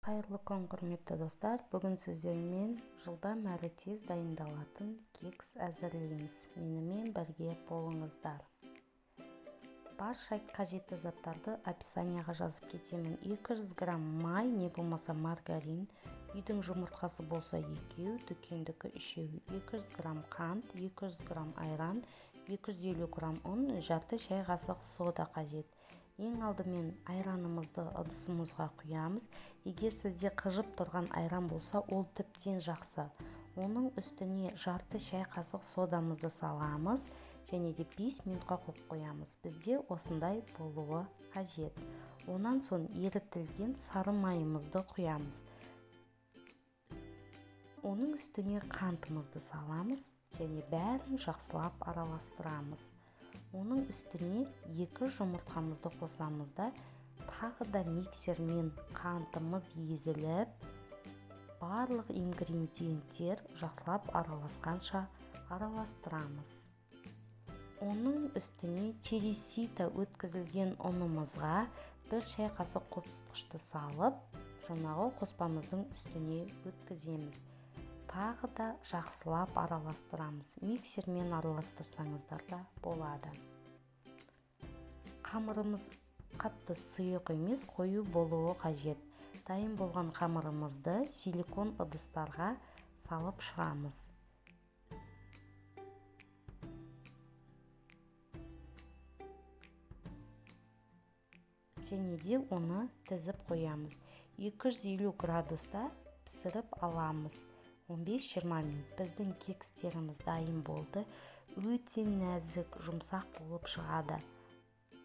Қайырлы күн, құрметті достар. Бүгін сіздермен жылдам әрі тез дайындалатын кекс әзірлейміз. Менімен бірге болыңыздар. Барша қажетті заттарды описанияға жазып кетемін. 200 грамм май, не болмаса маргарин, үйдің жұмыртқасы болса 2, дүкендікі 3, 200 грамм қант, 200 грамм айран, 250 грамм ұн, жарты шай қасық сода қажет. Ең алдымен айранымызды ыдысымызға құямыз. Егер сізде қыжып тұрған айран болса, ол тіптен жақсы. Оның үстіне жарты шай қасық содамызды саламыз және де 5 минутқа қойып қоямыз. Бізде осындай болуы қажет. Онан соң ерітілген сары майымызды құямыз. Оның үстіне қантымызды саламыз және бәрін жақсылап араластырамыз. Оның үстіне 2 жұмыртқамызды қосамыз да, тағы да миксермен қантымыз езіліп, барлық ингредиенттер жақсылап араласқанша араластырамыз. Оның үстіне через сито өткізілген ұнымызға 1 шай қасық қопсытқышты салып, жаңағы қоспамыздың үстіне өткіземіз. Тағы да жақсылап араластырамыз. Миксермен араластырсаңыздар да болады. Қамырымыз қатты сұйық емес, қою болуы қажет. Дайын болған қамырымызды силикон ыдыстарға салып шығамыз. Және де оны тізіп қоямыз. 250 градуста пісіріп аламыз. 15-20 минут. Біздің кекстеріміз дайын болды. Өте нәзік, жұмсақ болып шығады.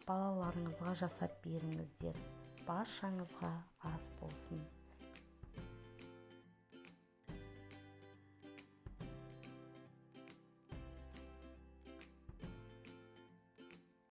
Балаларыңызға жасап беріңіздер. Баршаңызға ас болсын.